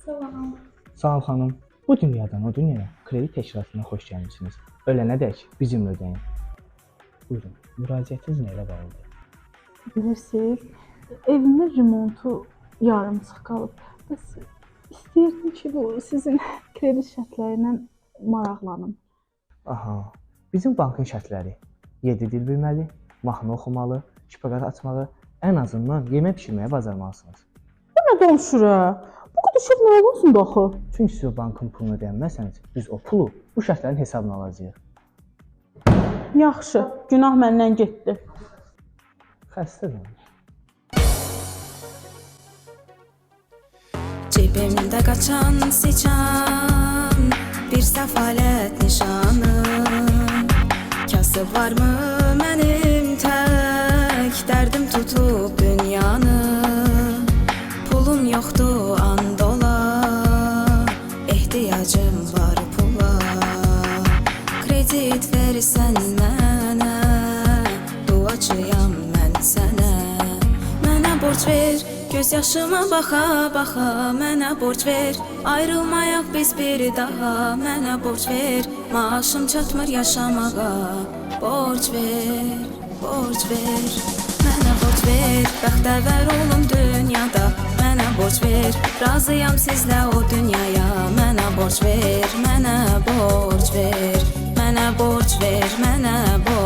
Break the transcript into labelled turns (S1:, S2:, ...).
S1: Salam.
S2: Salam xanım. Bu dünyadan o dünyaya kredi təşkilatına xoş gəlmisiniz. Ölənədək bizimlə ödəyin. Buyurun, müraciətiniz nə ilə bağlıdır?
S1: Bilirsiniz, evimin remontu yarımçıq qalıb. Bəs istəyirdim ki, bu sizin kredi şərtləri ilə maraqlanım.
S2: Aha, bizim bankın şərtləri: 7 dil bilməli, mahnı oxumalı, şpaqat atmalı, ən azından yemək bişirməyi bacarmalısınız.
S1: Bu nə danışır ha? Bu qədər şərt nə olsun da axı?
S2: Çünki siz o bankın pulunu ödəməsəniz, biz o pulu bu şərtlərin hesabına alacağıq.
S1: Yaxşı, günah məndən getdi.
S2: Xəstədir.
S3: Cibimdə qaçan siçan bir səfalət nişanı. Kasıb varmı mənim tək dərdim tutub dünyanı. Pulum yoxdur andola, ehtiyacım var pula. Kredit verirsən mənə, duacıyam mən sənə. Mənə borc ver, göz yaşıma baxa baxa, mənə borc ver. Ayrılmayaq biz bir daha, mənə borc ver. Maaşım çatmır yaşamağa, borc ver, borc ver. Mənə borc ver, bəxtəvər olum dünyada, mənə borc ver. Razıyam sizlə o dünyaya, mənə borc ver, mənə borc ver. Mənə borc ver, mənə borc.